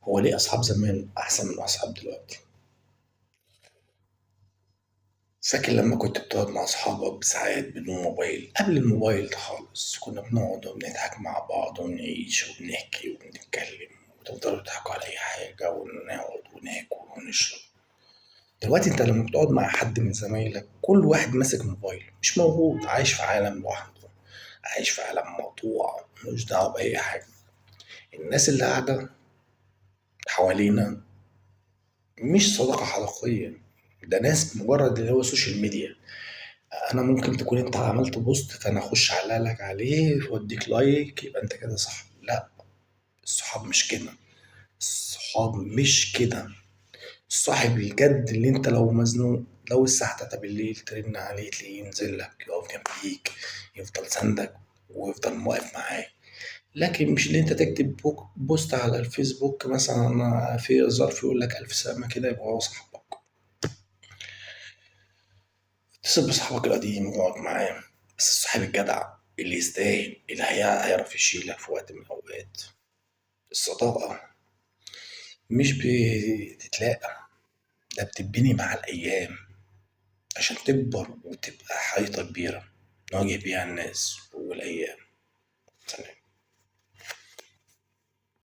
هو ليه أصحاب زمان أحسن من أصحاب دلوقتي؟ فاكر لما كنت بتقعد مع أصحابك بساعات بدون موبايل؟ قبل الموبايل ده خالص كنا بنقعد وبنضحك مع بعض ونعيش وبنحكي وبنتكلم وتفضلوا تضحكوا على أي حاجة ونقعد وناكل ونشرب. دلوقتي أنت لما بتقعد مع حد من زمايلك كل واحد ماسك موبايل، مش موجود، عايش في عالم لوحده، عايش في عالم مقطوع، ملوش دعوة بأي حاجة. الناس اللي قاعدة حوالينا مش صداقة حقيقية، ده ناس مجرد اللي هو social media. انا ممكن تكون انت عملت post فانا اخش اعلق لك عليه واديك like، يبقى انت كده صح. لا، الصحاب مش كده، الصحاب مش كده. الصاحب الجد اللي انت لو مزنوق، لو الساعة 3 بالليل ترن عليه تلاقيه ينزل لك، يقف جنبيك، يفضل سندك ويفضل واقف معاك. لكن مش اللي انت تكتب post على الفيسبوك مثلا انا في ظرف يقول لك الف سلامة كده يبقى هو صاحبك. اتصل بصاحبك القديم واقعد معاه، بس الصاحب الجدع اللي يستاهل، اللي هيعرف يشيلك في وقت من الأوقات. الصداقة مش بتتلاقى، ده بتتبني مع الأيام عشان تكبر وتبقى حيطة كبيرة نواجه بيها الناس والأيام.